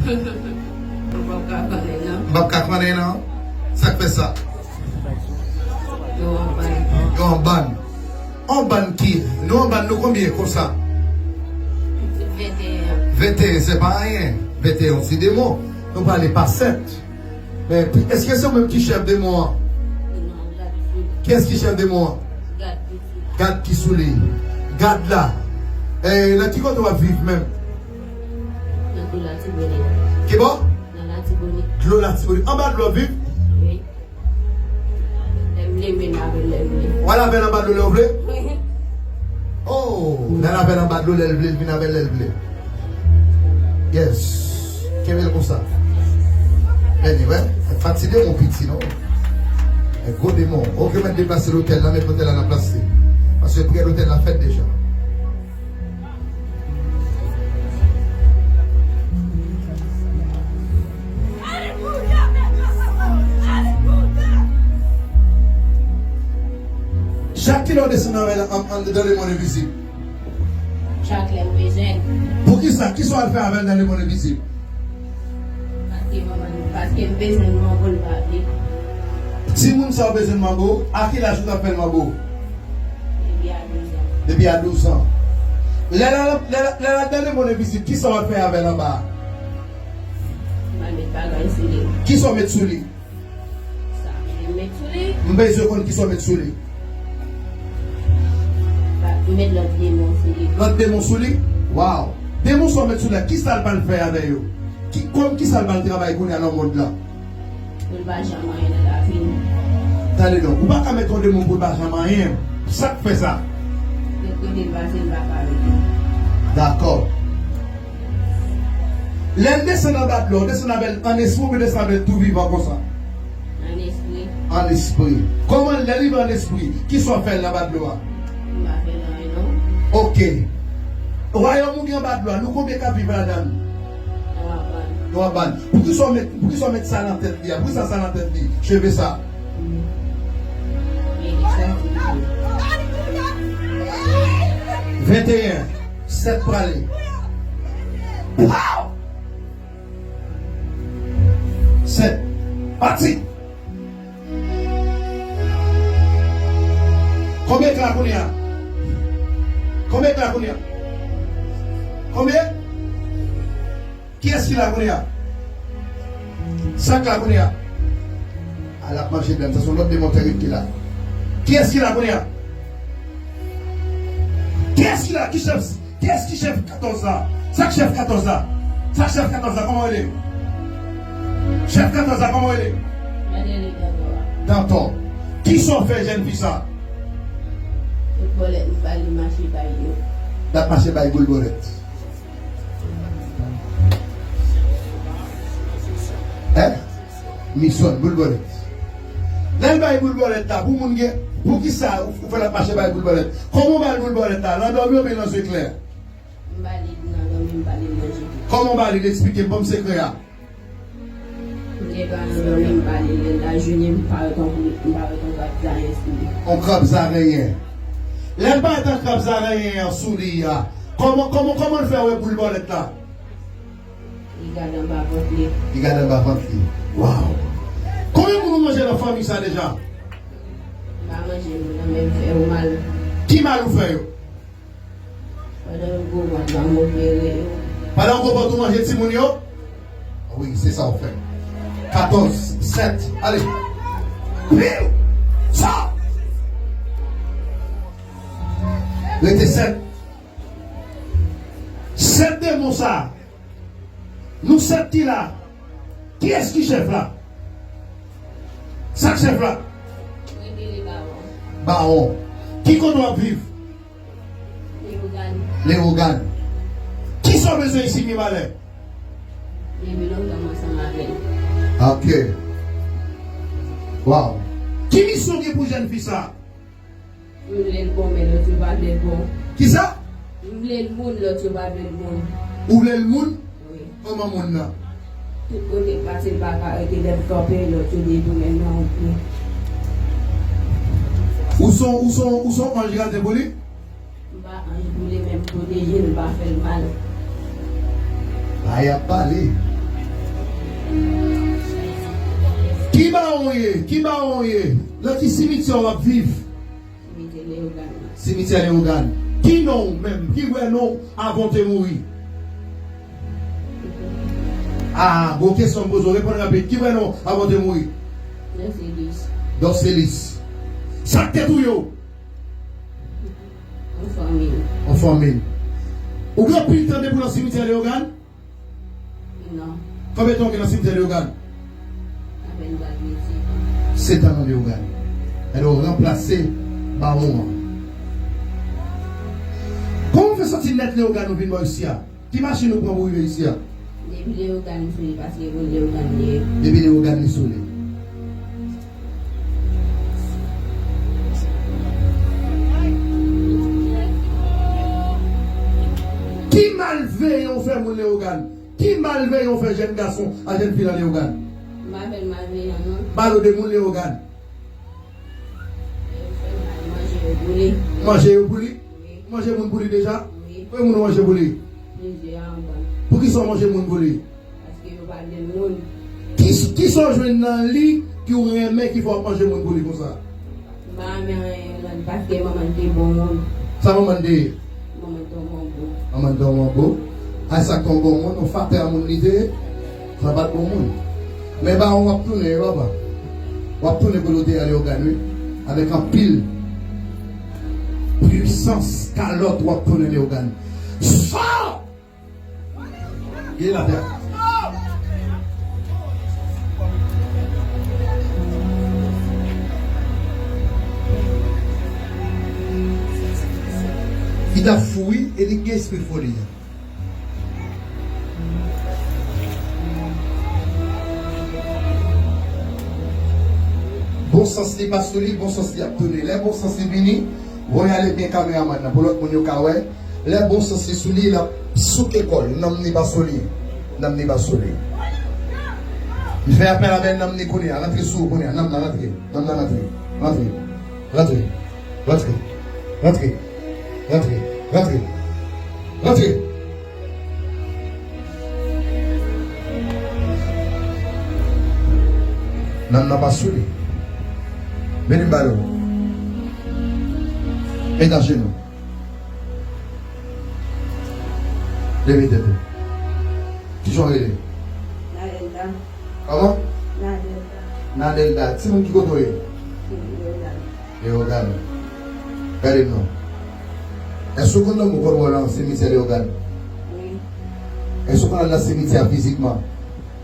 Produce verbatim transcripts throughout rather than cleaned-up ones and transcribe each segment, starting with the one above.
Ou p ap ka konnen, non. M p ap ka konnen, non. Sa k fè sa? Yo anbann. Yo anbann. Anbann ki? Nou anbann nou konbyen konsa? Venteyen. Venteyen, se pa anyen. Venteyen, se demon. Nou prale pa sèt. Men, èske se ou menm ki chèf demon an? Non, gad sou. Kiyès ki chèf demon an? Gad ki sou. Gad ki sou li. Gad la. E, nan ki kote w ap viv menm? Nan dlo Latibonit. Ki bò? Nan Latibonit. Dlo Latibonit. Anba dlo w ap viv? Wi. Lè m leve, m lave lè m vle. W a lave l anba dlo lè w vle? Wi. Oh, l a lave l anba dlo lè l vle, l vin avè l lè l vle. Yes. Kenbe l konsa. Anyway, pa ti demon piti, non. E gwo demon. Ok, mèt deplase lotèl la, met lotèl la nan plas li. Paske priyè lotèl la fèt deja. Chak kilè w desann anvè l an, an, dan lemonn envizib. Chak lè m bezwen. Poukisa? Kisa w al fè avè l dan lemonn envizib? Paske manman, paske m bezwen manbo l pa vle. Timoun sa w bezwen manbo, a ki laj ou t ap fè l manbo? Depi a douz an. Depi a douz an. Lè l al, lè l al, lè l al dan lemonn envizib, kisa w al fè avè l anba a? M al met bagay sou li. Kisa w met sou li? Sa m met sou li. M bezwen konn kisa w met sou li. M met lòt demon sou li. Lòt demon sou li? Waw! Demon sa w met sou li a, kisa l pral fè avè yo? Ki, kòm kisa l pral travay kounye a nan mond lan? Pou l pa janm anyen nan lavi m. Tande non, ou pa ka met yon demon pou l pa janm anyen. Sa k fè sa? Yo kote l pase, l pa ka rete. Dakò. Lè l desann anba dlo, w desann avè l an espri oubyen desann avè l tou vivan konsa? An espri. An espri. Kòman lè l rive an espri, kisa w fè l anba dlo a? M pa fè l anyen, non. Ok. Wayòm ou gen anba dlo a, nou konbyen k ap viv ladan l? Yo anbann. Yo anbann. Poukisa w met, poukisa w met sa nan tèt li a? Poukisa sa nan tèt li? Cheve sa. Wi, li sòti. Venteyen. Sèt prale. Pow! Sèt. Pati! Konbyen k la kounye a? Konbyen k la kounye a? Konbyen? Kiyès ki la kounye a? Sa k la kounye a? A, l ap manje bèm, sa se yon lòt demon tèrib ki la. Kiyès ki la kounye a? Kiyès ki la? Ki chèf? Kiyès ki chèf katòz la? Sa k chèf katòz la? Sa k chèf katòz la, kòman w rele? Chèf katòz la, kòman w rele? Mwen rele Dantò a. Dantò. Kisa w fè jèn fi sa? Tout bòlèt m ba li mache bay yo. L ap mache bay boul bòlèt. Hein? Misyon boul bòlèt. Lè l bay boul bòlèt la, pou moun gen, poukisa ou, ou fè l ap mache bay boul bòlèt? Kòman w ba l boul bòlèt la? Nan dòmi oubyen nan zye klè? M ba li nan dòmi, m ba li nan zye klè. Kòman w ba li l? Eksplike m, ban m sekrè a. M te pran nan dòmi, m ba li l, lè l la jounen, m parèt tankou, m parèt yon krab zarenyen sou li. Yon krab zarenyen. Lè l parèt yon krab zarenyen an sou li a, kòman, kòman, kòman l fè wè boul bòlèt la? Li gade anba vant li. Li gade anba vant li. Waw! Konbyen moun ou manje nan fanmi sa deja? M pa manje moun nan, men m fè yo mal. Ki mal ou fè yo? Pandan yo gwo vant la, m opere yo. Pandan yo gwo vant ou manje timoun yo? Wi, se sa w fè. Katòz, sèt, ale. Piw! Sa! Rete sèt. Sèt demon sa. Nou sèt ki la. Kiyès ki chèf la? Sa k chèf la? Mwen rele Bawon. Bawon. Ki kote w ap viv? Leyogàn. Leyogàn. Kisa w bezwen isit, Mibalè? Depi lontan m ansanm avè l. Ok. Waw. Ki misyon w gen pou jèn fi sa? M vle l bon, men lòt yo pa vle l bon. Kisa? M vle l moun, lòt yo pa vle l moun. Ou vle l moun? Wi. Kòman moun nan? Tout kote l pase, l pa ka rete, lè l kanpe, lòt yo detounen l nan wout li. Ou se yon, ou se yon, ou se yon anj gaden pou li? M pa anj pou li, men m pwoteje l, m pa fè l mal. Ay ap pale. Ki bawon w ye? Ki bawon w ye? Nan ki simityè w ap viv? Simityè Leyogàn. Simityè Leyogàn. Ki non w menm? Ki vrè non w avan w te mouri? Ah, gwo kesyon m poze w, reponn rapid. Ki vrè non w avan w te mouri? Dorcelis. Dorcelis. Sa k te touye w? Yon fanmi. Yon fanmi. Ou gen anpil tan depi w nan simityè Leyogàn? Non. Konbyen tan w gen nan simityè Leyogàn? Apèn pral gen sèt an. Sèt an nan Leyogàn. Alò, w ranplase bawon an. Kòman w fè soti nèt Leyogàn ou vin bò isi a? Ki machin ou pran pou w rive isi a? Depi Leyogàn m sou li paske moun Leyogàn m ye. Depi Leyogàn li sou li. Ki malveyan w fè moun Leyogàn? Ki malveyan w fè jèn gason ak jèn fi nan Leyogàn? M pa fè l malveyan, non. Pale w de moun Leyogàn. Yo fè mal, manje yo pou li. Manje yo pou li? Wi. Manje moun pou li deja? Wi. Konbyen moun ou manje pou li? Plizyè anba. Poukisa w manje moun pou li? Paske yo pa byen moun. Ki, kisa w jwenn nan li ki w renmen ki fè w ap manje moun pou li konsa? M pa renmen anyen nan li paske manman l te bon moun. Sa manman l te ye? Manman l te yon manbo. Manman l te yon manbo? A sa k te yon bon moun, yon fatè a moun li te ye? Sa pa t bon moun. Men bawon w ap tounen wi papa. W ap tounen kote w te ye a Leyogàn wi. Avèk anpil pwisans kalòt w ap tounen Leyogàn. Sò! Gen la tè. Li t ap fou wi, e li gen espri foli a. Bon sans li pa sou li, bon sans li ap tounen. Lè bon sans li vini, voye ale byen kameramann nan pou lòt moun yo ka wè. Lè bon sans li sou li, l ap souke kò l. Nanm li pa sou li. Nanm li pa sou li. M fè apèl avè nanm li kounye a. Rantre sou ou kounye a. Nanm nan rantre. Nanm nan rantre. Rantre. Rantre. Rantre. Rantre. Rantre. Rantre. Rantre. Nanm nan pa sou li. Vini m ba l ou. Mete ajenou. Leve tèt ou. Kijan w rele? Nadelda. Kòman? Nadelda. Nadelda. Timoun ki kote w ye? Leyogàn. Leyogàn. Gade m non. Èske w konn dòmi w konn wè w nan simityè Leyogàn? Wi. Èske w konn al nan simityè a fizikman?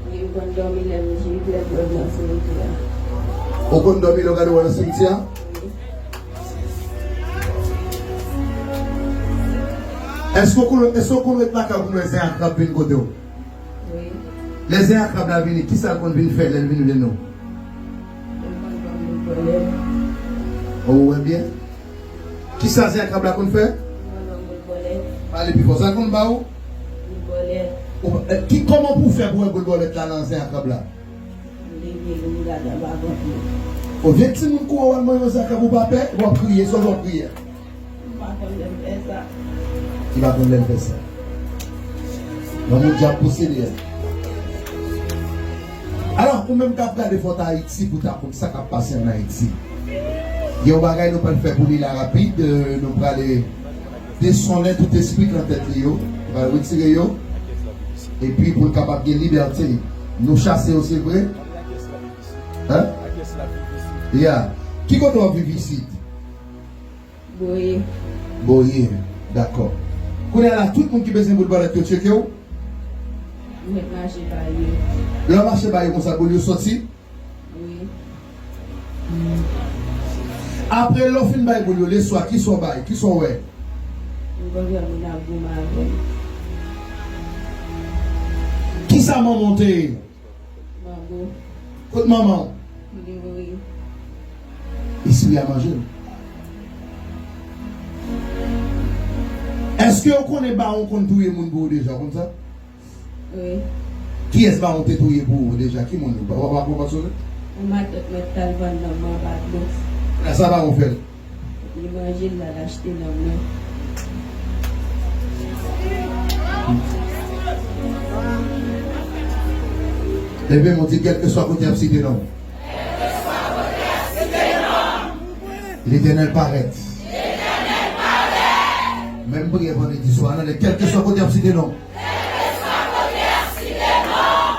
Wi, m konn dòmi lè m, lè m wè m nan simityè a. Ou konn dòmi lè w gade w nan simityè a? Èske w konn, èske w konn ret lakay ou pou lè zen a krab vin kote w? Wi. Lè zen a krab la vini, kisa l konn vin fè lè l vin jwenn ou? Li konn ban m boul bòlèt. Ou wè byen? Kisa zen a krab la konn fè? Li konn ban m boul bòlèt. Pale pi fò. Sa l konn ba ou? Boul bòlèt. Ou, eh, ki, kòman pou w fè pou wè boul bòlèt la nan zen a krab la? M leve, m gade anba vant mwen. Ou vye timoun kouri w al manje yon zen a krab ou pa pè, w ap kriye, sòl w ap kriye. M pa konn lè m fè sa. Li pa konn lè l fè sa. Nan moun dyab posede a. Alò, ou menm k ap gade Fòt Ayiti pou w ta konn sa k ap pase ann Ayiti. Gen yon bagay nou pral fè pou li la rapid, euh, nou prale desonnen tout espri k nan tèt li yo, nou pral retire yo, epi pou l kapab gen libète. Nou chase yo, se vre. Hein? Ya. Ki kote w ap viv isit? Boye. Boye. Dakò. Kounye a la, tout moun ki bezwen boul bòlèt yo tcheke w? Mwen mache ba yo. Lè w mache ba yo konsa, boul yo soti? Wi. Apre lè w fin bay boul yo, leswa, kisa w bay? Kisa w wè? M konn wè moun ap goumen avè m. Kisa manman w te ye? Manbo. Kot manman w? Li mouri. Espri a manje l. Èske w konnen bawon konn touye moun pou ou deja, w konn sa? Wi. Kiyès bawon te touye pou ou deja? Ki moun? Ou pa, ou pa, ou pa sonje? Yon matant mwen t al vann nan mwen pa dlo. Sa bawon fè l? Li manje l, l al achte nan mwen. Leve men w, di kèlkeswa kote y ap site non w. Letènèl parèt. Menm priyè vandredi swa, tande, kèlkeswa kote y ap site non.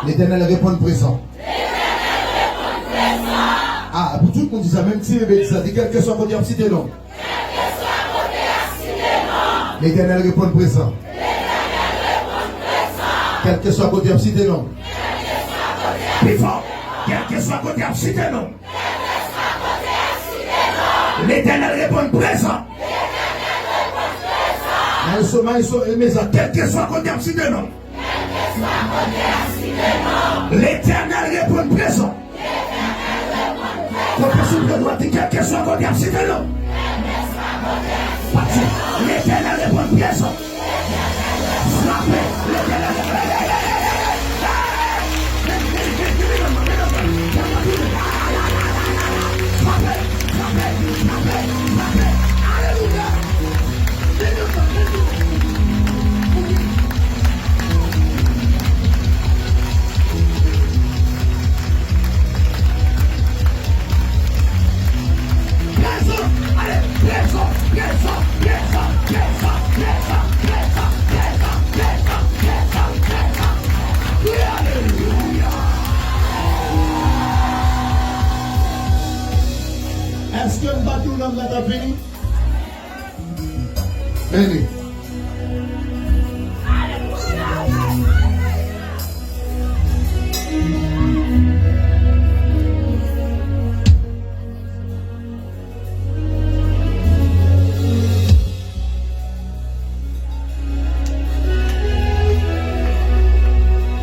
Letènèl reponn prezan. A, pou tout moun di sa, menm ti bebe di sa, di kèlkeswa kote y ap site non. Letènèl reponn prezan. Kèlkeswa kote y ap site non. Pi fò, kèlkeswa kote y ap site non. Letènèl reponn prezan. Maestro, maestro, e mezan, kèlkeswa kote y ap site non. Letènèl reponn prezan. Kote sou pye dwat, di kèlkeswa kote y ap site non. Pati, Letènèl reponn prezan. Frape, Letènèl reponn. Frape, frape, frape, frape. Alelouya. Prezan! Ale! Prezan! Prezan! Wi, alelouya! Èske m pa di w nonm nan t ap vini? Beni.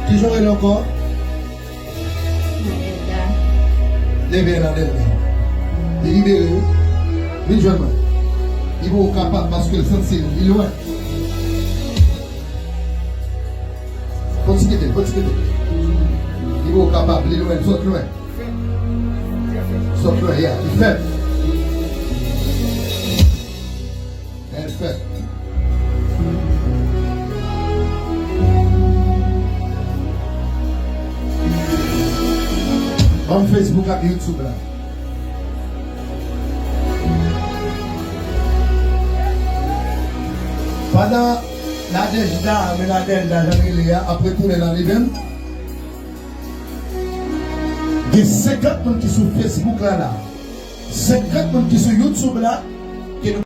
Kijan w rele ankò? Nevelda. Nevelda, Nevelda. Li libere wi. Vin jwenn mwen. Li poko kapab paske l santi li lwen. Fò ti kite l, fò ti kite l. Li poko kapab, li lwen, sot lwen. Sot lwen, ya, li fèb. Respè. Ban m Facebook ak YouTube la. Pandan Nadèjda, men Nadèjda, jan l rele a, ap retounen nan li menm, gen senkant moun ki sou Facebook la, la. Senkant moun ki sou YouTube la, ke nou